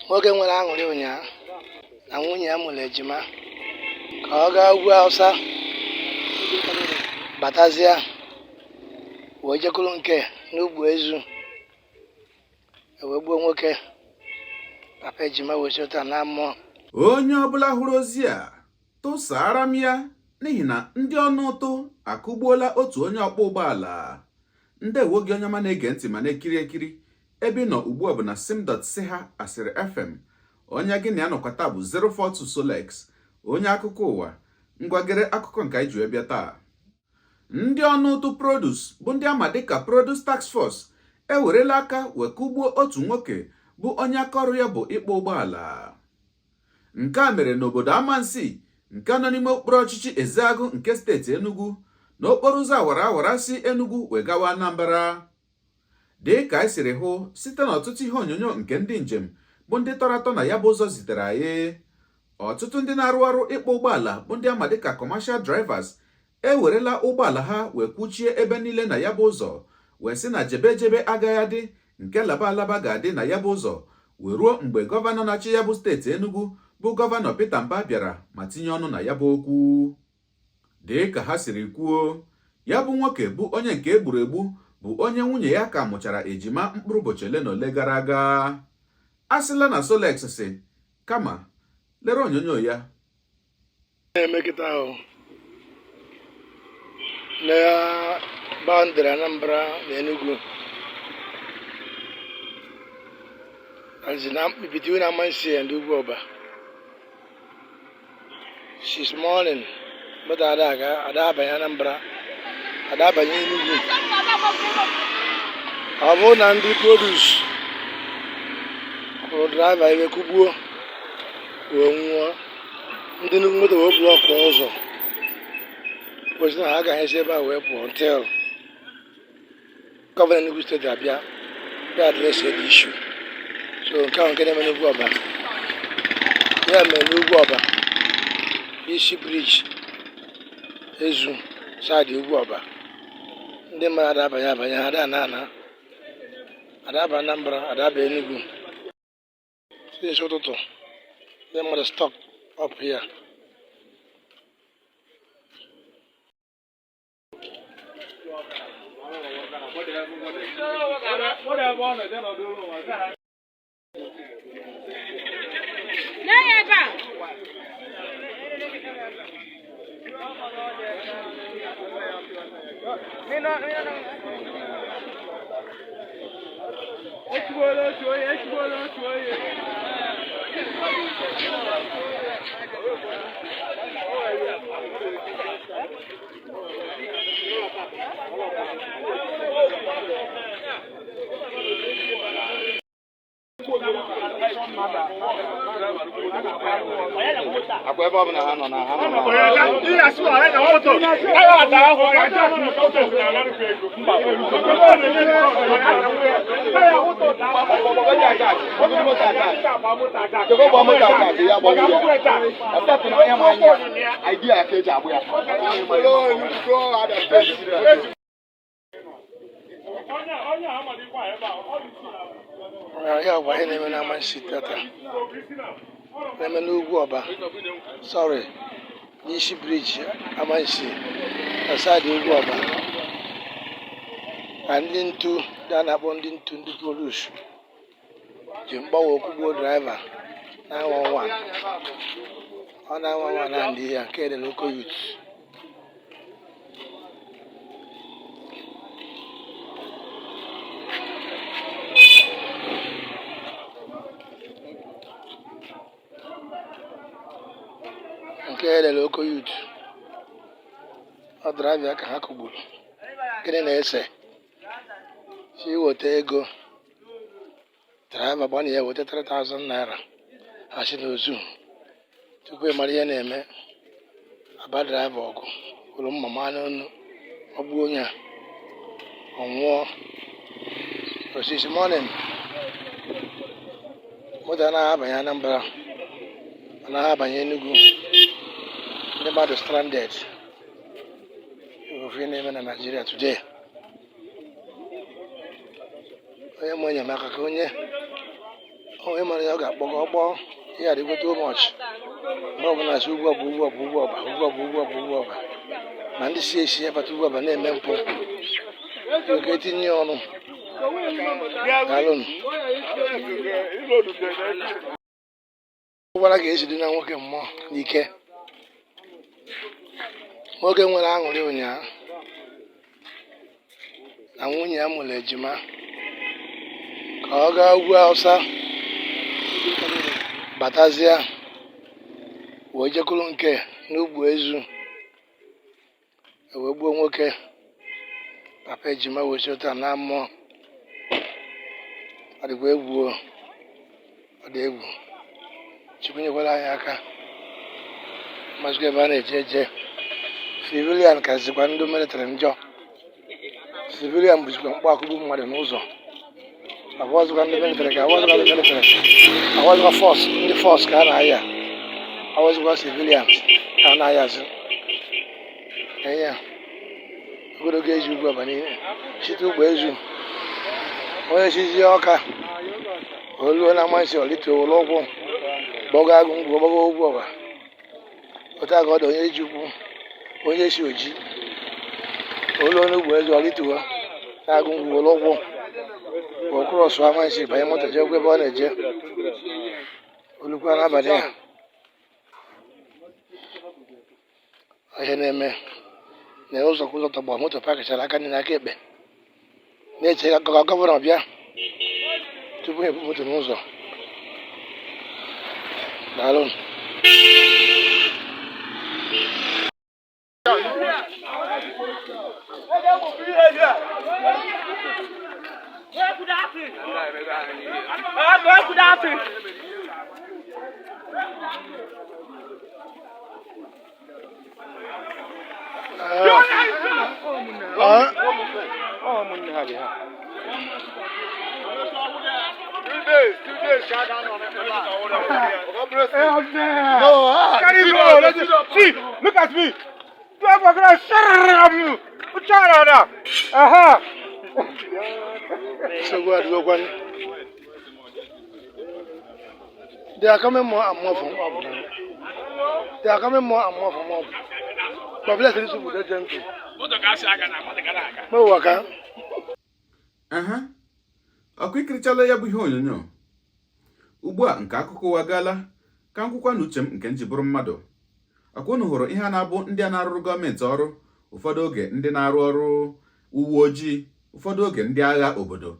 Nwoke nwere aṅụrị ụnyaahụ na nwunye ya mụrụ ejima ka ọ gaa ugwu Awụsa batazịa wee jekwuru nke n'ugwu ezu ewee gbuo nwoke papa ejima wee si otu a naa mmụọ. Onye ọbụla hụrụ ozi a tụsara m ya n'ihi na ndị ọna ụtụ akụgbuola otu onye ọkpọ ụgbọala. Ndewo gị onye ọma na-ege ntị ma na-ekiri ekiri. Ebe ị nọ ugbu a bụ na sim.siha asịrị FM. Onye gị na ya nọkwa taa bụ 042 Solex, onye akụkọ ụwa. Ngwa gere akụkọ nke anyị ji wee bịa taa. Ndị ọna ụtụ Produce bụ ndị ama dịka Produce Task Force ewerela aka wee kụgbuo otu nwoke bụ onye aka ọrụ ya bụ ịkpọ ụgbọala. Nke a mere n'obodo Amansi nke nọ n'ime okpuru ọchịchị Ezeagụ nke steeti Enugu n'okporo ụzọ awara awara si Enugu wee gawa Anambra. Dị ka anyị siri hụ site n'ọtụtụ ihe onyonyo nke ndị njem bụ ndị tọrọ atọ na ya bụ ụzọ zitere anyị, ọtụtụ ndị na-arụ ọrụ ịkpọ ụgbọala bụ ndị ama dịka commercial drivers ewerela ụgbọala ha wee kwuchie ebe niile na ya bụ ụzọ wee sị na jebe jebe agaghị adị nke laba alaba ga-adị na ya bụ ụzọ wee ruo mgbe gọvanọ na-achị ya bụ steeti Enugu bụ gọvanọ Peter Mbah bịara ma tinye ọnụ na ya bụ okwu. Dị ka ha siri kwuo, ya bụ nwoke bụ onye nke e gburu egbu bụ onye nwunye ya ka mụchara ejima mkpụrụ ụbọchị ole na ole gara aga. A sịla na Solex sị, kama lere onyonyo ya. Na-eme kịta ahụ na boundary Anambra na Enugu as in between Amansi and Ugwuọba. Since morning moto ada aga, ada abanye Anambra, ada abanye Enugu. Ọ bụrụ na ndị produce kụrụ driver ive kụgbuo wee nwụọ, ndị nnukwu moto wee block ụzọ wee sị na ha agaghị esi ebe a wee pụọ until gọvanọ Enugu steeti abịa bịa address the issue. So nke ahụ nke na-eme n'Ugwu Ọba, ya mere n'Ugwu Ọba isi bridge Ezu side Ugwu Ọba, ndị mmadụ ada abanye abanye, ha ada ana ana, ada aba Anambra, ada aba Enugu. Since ụtụtụ ndị mmadụ stuck up here. Akwa ebe ọ bụla ha nọ na ha nọ na Ya bụ ihe na-eme na Amansi tata, na-eme n'Ugwu Ọba, sorry, n'isi bridge Amansi na side Ugwu Ọba, ka ndị ntu ndị a na-akpọ ndị ntu ndị produce ji mgbawa kụgbuo driver 911. Ọ 911 na ndị ya nke dị n'Oko Youth. Nke elele Oko Youth, ọ driver ka ha kụgburu. Gịnị na-ese si weta ego? Driver gbana ya weta 3000 naira, ha sị na ozu. Tupu ị mara ihe na-eme, aba driver ọgụ, were mma maa n'onu, ọ gbuo onye a, ọ nwụọ. Since morning moto anaghị abanye Anambra, anaghị abanye Enugu, ndị mmadụ stranded. Ofe na-eme na Nigeria today. Onye ma enyemaka ka onye Onye mara ya ọ ga-akpọ ka ọ kpọọ ihe adịgo too much. Mgbe ọbụla si Ugwu Ọba, Ugwu Ọba, Ugwu Ọba, Ugwu Ọba, Ugwu Ọba, Ugwu Ọba, ma ndị si esi abata Ugwu Ọba na-eme mpụ ka etinye ya ọnụ. Daalụnụ. Ụgbara ga-esi dị na nwoke mmụọ n'ike. Nwoke nwere aṅụrị ụnyaahụ na nwunye ya mụrụ ejima ka ọ gaa ugwu Awụsa batazie wee jekwuru nke n'ugwu ezu wee gbuo nwoke papa ejima wee si otu a na mmụọ. Ọ dịkwa egwu o, ọ dị egwu. Chukwu nyekwara anyị aka. Mazikwa ebe a na-eje eje. Civilian kazikwa ndị military njọ. Civilian bụzikwa mkpọ akụgbu mmadụ n'ụzọ. Abụọzikwa ndị military ka abụọzikwa ndị military, abụọzikwa force, ndị force ka a na-aya, abụọzikwa civilians ka a na-ayazi. Enye ogologo ezu ugwu ọba niile site ugbo ezu onye sizie ọka oluo na amasị olite ụlọ ụkwụ gbago agụ ngwu gbago ugwu ọba otu a ka ọ dị. Onye ji ukwu onye si oji oluo n'ugbo ezu olituo na agụ ngwu ụlọ ụkwụ okrosu amasị banye moto jekwa ebe ọ na-eje olukwa n'abalị a. Ihe na-eme na ụzọ ka ụzọ tọgbọ, moto pakịchara aka nri na aka ekpe na-eche ka governor bịa tupu ha ebu moto n'ụzọ. Daalụ. Carry go. Let's see. Look at me. 12 o'clock. Aha. Nsogbu adịgokwanụ. They are coming more and more from up now. They are coming more and more from up. But bless these people, they gentle. Mo waka. Aha, ọkụ ikirichala ya bụ ihe onyonyo ugbu a nke akụkọ ụwa gaala ka nkwụkwa na uche m nke m ji bụrụ mmadụ. Ọkwa unu hụrụ ihe a na-abụ ndị a na-arụrụ gọọmenti ọrụ, ụfọdụ oge ndị na-arụ ọrụ uwe ojii, ụfọdụ oge ndị agha obodo,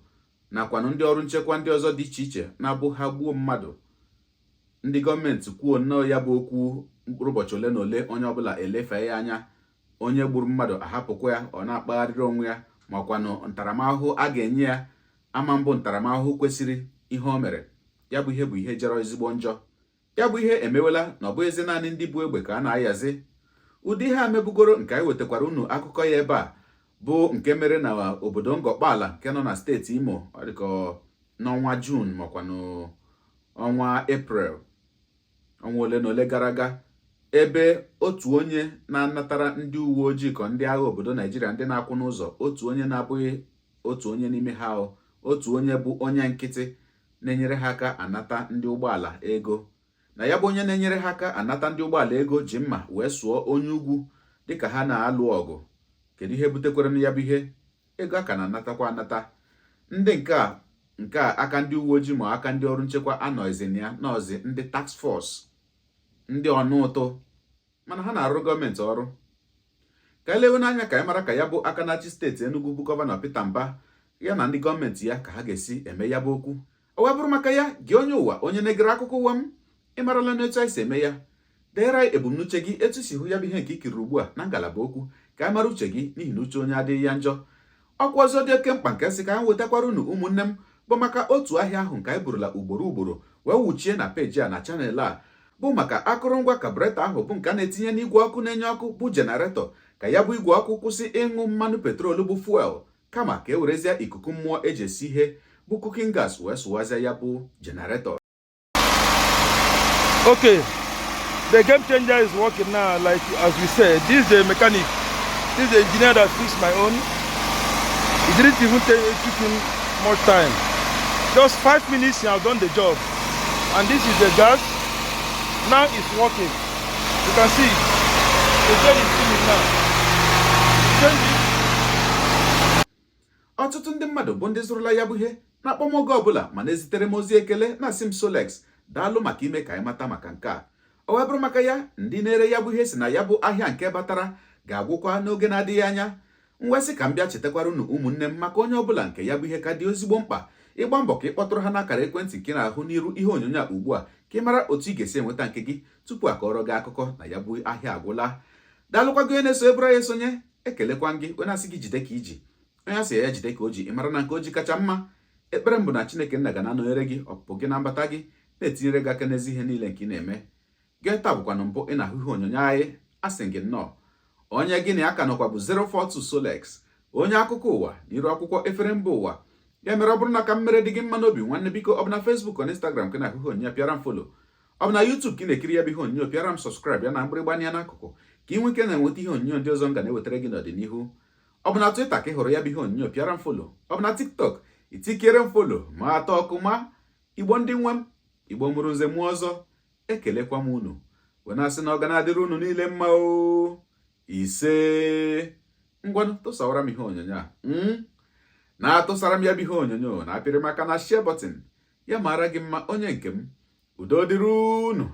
nakwanụ ndị ọrụ nchekwa ndị ọzọ dị iche iche, na-abụ ha gbuo mmadụ, ndị gọọmenti kwuo nnọọ ya bụ okwu mkpụrụ ụbọchị ole na ole, onye ọbụla elefee ya anya. Onye gburu mmadụ ahapụkwa ya, ọ na-akpagharịrị onwe ya, makwanụ ntaramahụhụ a ga-enye ya ama mbụ ntaramahụhụ kwesịrị ihe o mere. Ya bụ ihe bụ ihe jọrọ ezigbo njọ. Ya bụ ihe emewela na ọ bụghịzi naanị ndị bụ egbe ka a na-ayazi. Ụdị ihe a mebugoro nke anyị wetakwara unu akụkọ ya ebe a, bụ nke mere na obodo Ngọkpala nke nọ na steeti Imo. Ọ dịka n'ọnwa Juun makwanụ ọnwa Eprel, ọnwa ole na ole gara aga, ebe otu onye na-anatara ndị uwe ojii ka ndị agha obodo Naijiria ndị na-akwụ n'ụzọ, otu onye na-abụghị otu onye n'ime ha, otu onye bụ onye nkịtị na-enyere ha aka anata ndị ụgbọala ego, na ya bụ onye na-enyere ha aka anata ndị ụgbọala ego ji mma wee sụọ onye ugwu dịka ha na-alụ ọgụ. Kedu ihe butekwara ya bụ ihe? Ego a ka na-anatakwa anata. Ndị nke a aka ndị uwe ojii ma aka ndị ọrụ nchekwa anọzi na ya nọzi ndị task force, ndị ọnụ ụtụ, mana ha na-arụ gọọmenti ọrụ. Ka elewe n'anya ka anyị mara ka ya bụ aka na-achị steeti Enugu bụ Governor Peter Mbah ya na ndị gọọmenti ya ka ha ga-esi eme ya bụ okwu. O wee bụrụ maka ya, gị onye ụwa, onye na-egere akụkọ ụwa m, ị marala n'etu anyị si eme ya. Deere anyị ebumnuche gị, etu si hụ ya bụ ihe nke ikiri ugbu a na ngalaba okwu, ka anyị mara uche gị, n'ihi na uche onye adịghị ya njọ. Ọkwa ọzọ dị oke mkpa nke sị ka anyị wetakwara unu, ụmụnne m, bụ maka otu ahịa ahụ nke anyị burula ugboro ugboro wee wuchie na peji a na channel a, bụ maka akụrụngwa carburetor ahụ bụ nke a na-etinye n'igwe ọkụ na-enye ọkụ bụ generator, ka ya bụ igwe ọkụ kwụsị ịṅụ mmanụ petrol bụ fuel, kama ka e werezie ikuku mmụọ eji esi ihe bụ cooking gas wee sụwazie ya bụ generator. Okay, the game changer is working now. Like as we said, this is the mechanic, this is the engineer that fixed my own. It didn't even take it took him much time. Just 5 minutes, he has done the job. And this is the gas. Now it's working. You can see it. The chain is spinning now. Change it. Ọtụtụ ndị mmadụ bụ ndị zụrụla ya bụ ihe na-akpọ m oge ọbụla ma na-ezitere m ozi ekele, na-asị m, "Solex, daalụ maka ime ka anyị mata maka nke a." O wee bụrụ maka ya, ndị na-ere ya bụ ihe si na ya bụ ahịa nke batara ga-agwụkwa n'oge na-adịghị anya. Mwesị ka m bịa chetakwara unu, ụmụnne m, maka onye ọbụla nke ya bụ ihe ka dị ezigbo mkpa, ịgba mbọ ka ị kpọtụrụ ha n'akara ekwentị nke na-ahụ n'iru ihe onyonyo a ugbu a, ka ị mara otu ị ga-esi enweta nke gị tupu a kọrọ gị akụkọ na ya bụ ahịa agwụla. Daalụkwa gị onye na-eso eburu ya esonye. Ekelekwa gị onye asị gị jide ka iji, onye asị ya jide ka o ji. Ị mara na nke o ji kacha mma. Ekpere m bụ na Chineke nna ga na-anọnyere gị, ọpụpụ gị na mbata gị, na-etinyere gị aka n'ezi ihe niile nke ị na-eme. Gị taa bụkwanụ mbụ ị na-ahụ ihe onyonyo anyị, asị gị nnọọ. Onye gị na ya ka nọkwa bụ 042 Solex, onye akụkọ ụwa n'iru akwụkwọ efere mba ụwa. Ya mere, ọ bụrụ na ka m mere dị gị mma n'obi, nwanne, biko, ọ bụ na Facebook ọ na Instagram ka ị na-ahụ ihe onyonyo, pịara m follow. Ọ bụ na YouTube ka ị na-ekiri ya bụ ihe onyonyo, pịara m subscribe ya na mgbịrịgba anya n'akụkụ, ka ị nwee ike na-enweta ihe onyonyo ndị ọzọ m ga na-ewetara gị n'ọdịnihu. Ọ bụ na Twitter ka ị hụrụ ya bụ ihe onyonyo, pịara m follow. Ọ bụ na TikTok, itikere m follow ma atọ ọkụ. Ma Igbo ndị nwe m, Igbo mụrụ nze mụọ ọzọ, ekelekwa m unu wee na-asị na ọ ga na-adịrị unu niile mma o. Ise. Ngwanụ, tụsawara m ihe onyonyo a, na-atụsara m ya bụ ihe onyonyo, na apịrị maka na share button. Ya mara gị mma, onye nke m. Udo dịrị unu.